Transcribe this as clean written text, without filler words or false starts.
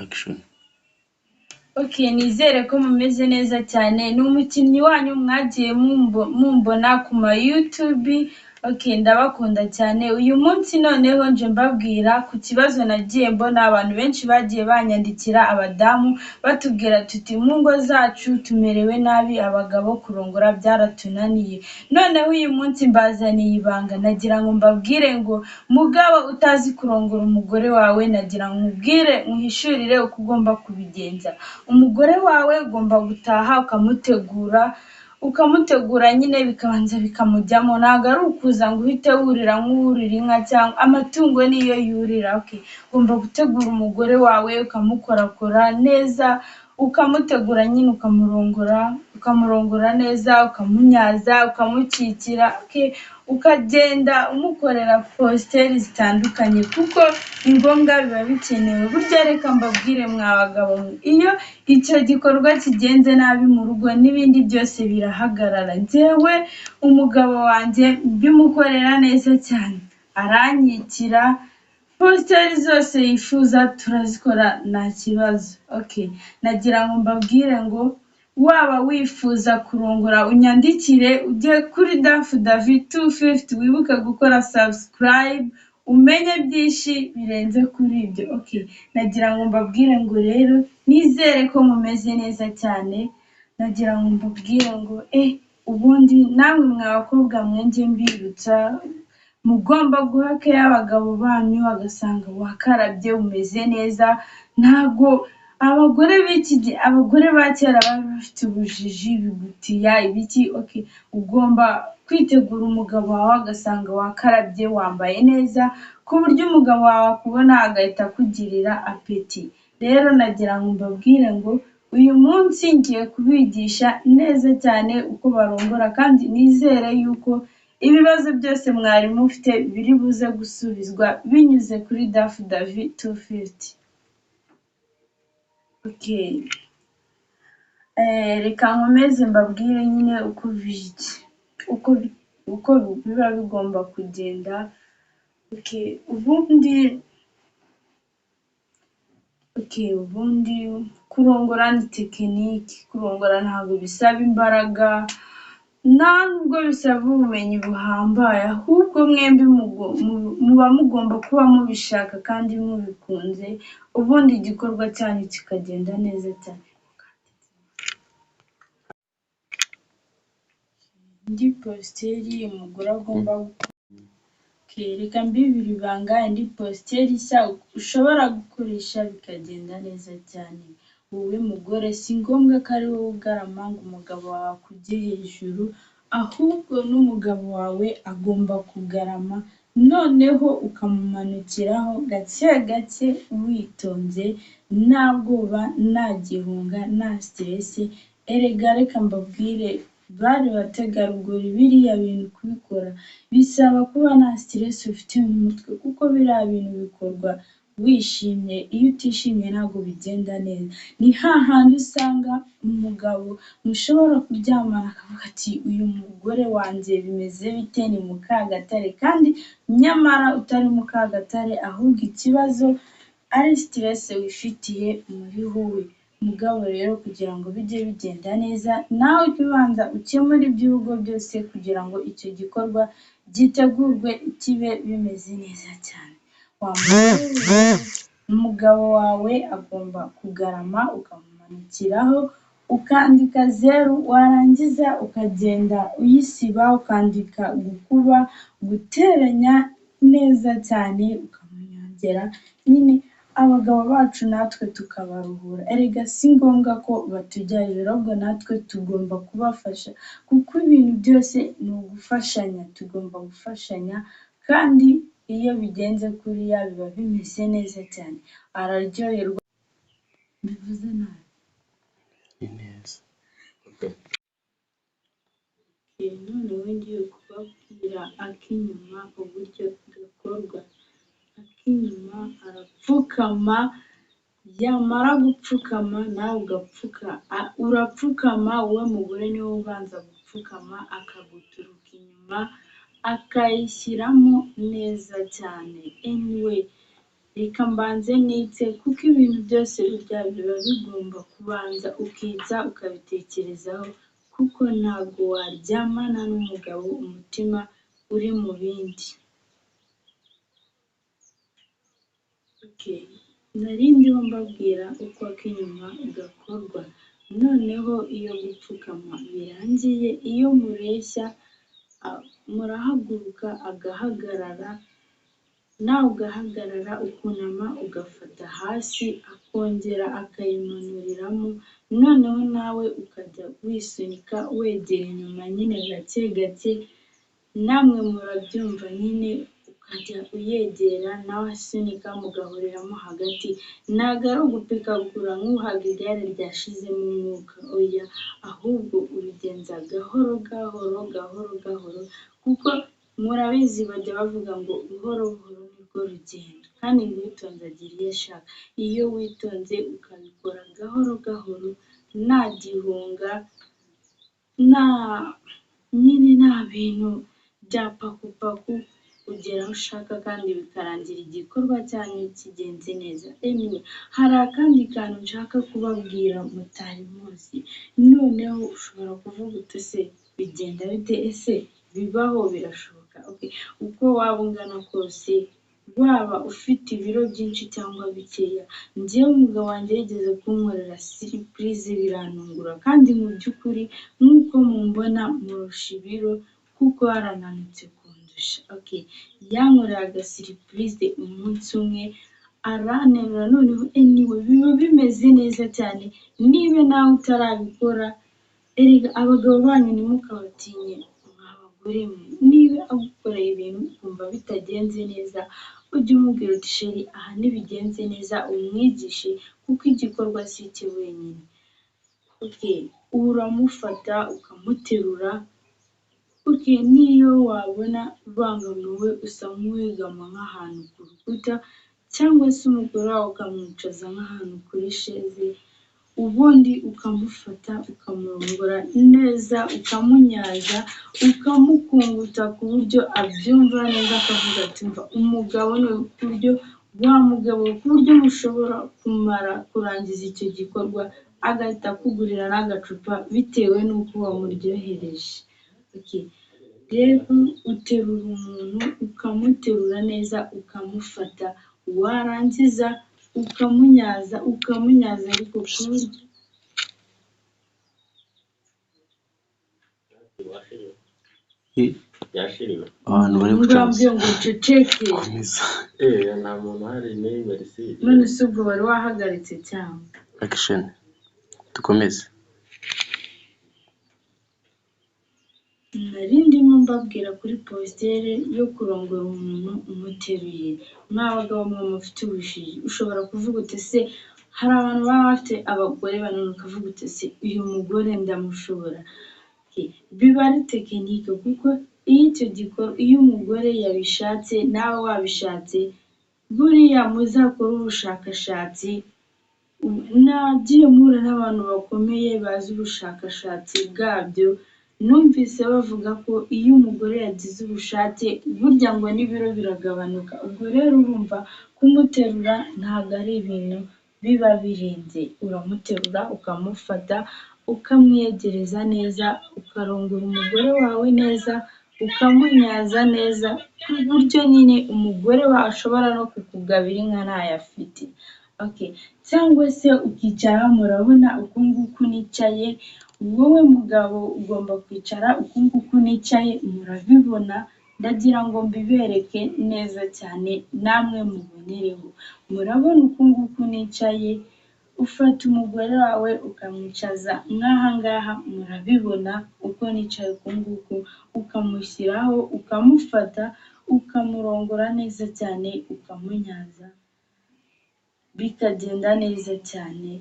Action. Okay, nizere ko mumeze neza cyane. Ni umukinnyi wanyu mwagiye mumbona ku ma YouTube. Okay, ndabakunda cyane. Uyu munsi noneho nje mbabwira ku kibazo nagiye mbona abantu benshi bagiye banyandikira, abadamu batubwira tuti mu ngo zacu tumerewe nabi, abagabo kurongora byaratunaniye. Noneho uyu munsi mbazaniye ibanga, nagira ngo mbabwire ngo mugabo utazi kurongora umugore wawe, nagira ngo nkubwire nkuhishurire uko ugomba kubigenza. Umugore wawe ugomba gutaha ukamutegura, ukamutegura nyine bikabanza bikamujyamo. Ntabwo ari ukuza ngo uhite wurira nk'uwurira inka cyangwa amatungo niyo yurira. Okay. Ugomba gutegura umugore wawe ukamukorakora neza, ukamutegura nyine ukamurongora, ukamurongora neza, ukamunyaza, ukamukikira, okay. Ukagenda umukorera positeri zitandukanye kuko ni ngombwa, biba bikenewe. Burya reka mbabwire mwa bagabo mwe, iyo icyo gikorwa kigenze nabi mu rugo n'ibindi byose birahagarara. Njyewe umugabo wanjye mbimukorera neza cyane, arankikira, positeri zose yifuza turazikora nta kibazo. Okay, nagira ngo mbabwire ngo waba wifuza kurongora unyandikire ujye kuri Dafu Davi 250, wibuke gukora subscribe umenye byinshi birenze kuri ibyo. Okay, nagira ngo mbabwire ngo rero nizere ko mumeze neza cyane. Nagira ngo mbabwire ngo ubundi namwe mwa bakobwa mwe njye mbibutsa, mugomba guha keya abagabo banyu, agasanga wakarabye umeze neza. Ntago abagore b'iki gihe, abagore ba kera bari bafite ubujiji, ibigutiya, ibiki. Okay, ugomba kwitegura umugabo wawe agasanga wakarabye wambaye neza, ku buryo umugabo wawe akubona agahita akugirira apeti. Rero nagira ngo mbabwire ngo uyu munsi ngiye kubigisha neza cyane uko barongora, kandi nizere yuko ibibazo byose mwari mufite biri buze gusubizwa binyuze kuri Dafu Davi 250. Okay. Reka nkomeze mbabwire nyine uko biba bigomba kugenda. Okay, ubundi kurongora ni tekinike. Kurongora ntabwo bisaba imbaraga, nta nubwo bisaba ubumenyi buhambaye, ahubwo mwembi muba mugomba kuba mubishaka kandi mubikunze, ubundi igikorwa cyanyu kikagenda neza cyane. Indi positeri umugore agomba gukora. Reka mbibire ibanga, indi positeri nshya ushobora gukoresha bikagenda neza cyane. Wowe mugore si ngombwa ko ari wowe ugarama ngo umugabo wawe akujye hejuru, ahubwo n'umugabo wawe agomba kugarama, noneho ukamumanukiraho gake gake witonze, nta bwoba, nta gihunga, nta siteresi. Erega reka mbabwire bari bategarugori, biriya bintu kubikora bisaba kuba nta siteresi ufite mu mutwe, kuko biriya bintu bikorwa wishimye. Iyo utishimye ntabwo bigenda neza. Ni hahandi usanga umugabo mushobora kuryamana akavuga ati uyu mugore wanjye bimeze bite, ni Mukagatare, kandi nyamara utari Mukagatare, ahubwo ikibazo ari siteresi wifitiye muri wowe. Mugabo rero kugira ngo bijye bigenda neza, nawe ujye ubanza ukemure iby'urugo byose kugira ngo icyo gikorwa gitegurwe kibe bimeze neza cyane. Wa mugore we, umugabo wawe agomba kugarama ukamumanukiraho, ukandika zeru, warangiza ukagenda uyisiba, ukandika gukuba, guteranya neza cyane, ukamunyongera nyine. Abagabo bacu natwe tukabaruhura. Erega si ngombwa ko batujya hejuru, ahubwo natwe tugomba kubafasha, kuko ibintu byose ni ugufashanya, tugomba gufashanya, kandi iyo bigenze kuriya biba bimeze neza cyane, araryoherwa. Mbivuze nabi. Ni neza. Noneho ngiye kubabwira ak'inyuma uburyo gakorwa. Ak'inyuma arapfukama, yamara gupfukama nawe ugapfuka, urapfukama, wowe mugore niwe ubanza gupfukama, akaguturuka inyuma akayishyiramo neza cyane. Anyway, Reka mbanze nitse, kuko ibintu byose burya biba bigomba kubanza ukitsa ukabitekerezaho, kuko ntabwo waryamana n'umugabo umutima uri mu bindi. Nari ndiho mbabwira uko ak'inyuma gakorwa. Noneho iyo gupfukama birangiye, iyo mureshya murahaguruka agahagarara, nawe ugahagarara, ukunama ugafata hasi, akongera akayimanuriramo, noneho nawe ukajya wisunika wegera inyuma nyine gake gake, namwe murabyumva nyine, ukajya uyegera nawe asunika mugahuriramo hagati. Ntabwo ari ugupikagura nk'uhaga igare ryashizemo umwuka, oya, ahubwo ubigenza gahoro gahoro gahoro gahoro, kuko murabizi bajya bavuga ngo buhoro buhoro nirwo rugendo, kandi ngo uwitonze agira iyo ashaka. Iyo witonze ukabikora gahoro gahoro, nta gihunga, nta nyine nta bintu bya pakupaku, ugera aho ushaka kandi bikarangira igikorwa cyanyu kigenze neza. Anyway, hari akandi kantu nshaka kubabwira mutari muzi. Noneho ushobora kuvuga uti ese bigenda bite, ese bibaho, birashoboka? Okay. Uko waba ungana kose, waba ufite ibiro byinshi cyangwa bikeya, njyewe umugabo wanjye yigeze kunkorera surprise birantungura, kandi mu by'ukuri nk'uko mumbona murusha ibiro kuko yarananutse kundusha. Okay. Yankoreye agasurprise umunsi umwe aranterura, noneho anyway biba bimeze neza cyane. Niba nawe utarabikora, erega abagabo banyu ntimukabatinye mwa bagore mwe. Niba agukoreye ibintu ukumva bitagenze neza, ujye umubwira uti chéri aha ntibigenze neza, umwigishe kuko igikorwa si icye wenyine. Okay. Uramufata ukamuterura, okay, n'iyo wabona ubangamiwe usa nk'uwegama nk'ahantu ku rukuta, cyangwa se umugore wawe ukamwicaza nk'ahantu kuri chaise, ubundi ukamufata ukamurongora neza, ukamunyaza, ukamukunguta ku buryo abyumva neza, akavuga ati umva umugabo ni uyu, ku buryo wa mugabo, ku buryo mushobora kumara kurangiza icyo gikorwa agahita akugurira n'agacupa bitewe n'uko wamuryohereje. Okay. Rero uterura umuntu ukamuterura neza, ukamufata, warangiza ukamunyaza, ukamunyaza ariko ku buryo Abantu bari ngambwiye ngo uceceke. Komeza. Nta muntu uhari ni merci. None se ubwo wari wahagaritse cyangwa? Action. Dukomeze. Nari ndimo mbabwira kuri posture yo kurongora umuntu umuteruye. Mwa bagabo mwe mufite ubujiji, ushobora kuvuga uti ese hari abantu baba bafite abagore banini, ukavuga uti ese uyu mugore ndamushobora. Biba ari technique, kuko iyo icyo gikorwa, iyo umugore yabishatse nawe wabishatse, buriya muzakore ubushakashatsi. Nagiye mpura n'abantu bakomeye bazi ubushakashatsi bwabyo, numvise bavuga ko iyo umugore yagize ubushake burya ngo n'ibiro biragabanuka. Ubwo rero urumva kumuterura ntabwo ari ibintu biba birenze, uramuterura ukamufata ukamwiyegereza neza, ukarongora umugore wawe neza, ukamunyaza neza, ku buryo nyine umugore wawe ashobora no kukugabira inka ntayo afite. Okay. Cyangwa se ukicara, murabona uku nguku nicaye, wowe mugabo ugomba kwicara uku nguku nicaye, murabibona, ndagira ngo mbibereke neza cyane namwe mubonereho. Murabona uku nguku nicaye, ufata umugore wawe ukamwicaza nk'aha ngaha, murabibona uko nicaye uku nguku, ukamushyiraho, ukamufata, ukamurongora neza cyane, ukamunyaza, bikagenda neza cyane.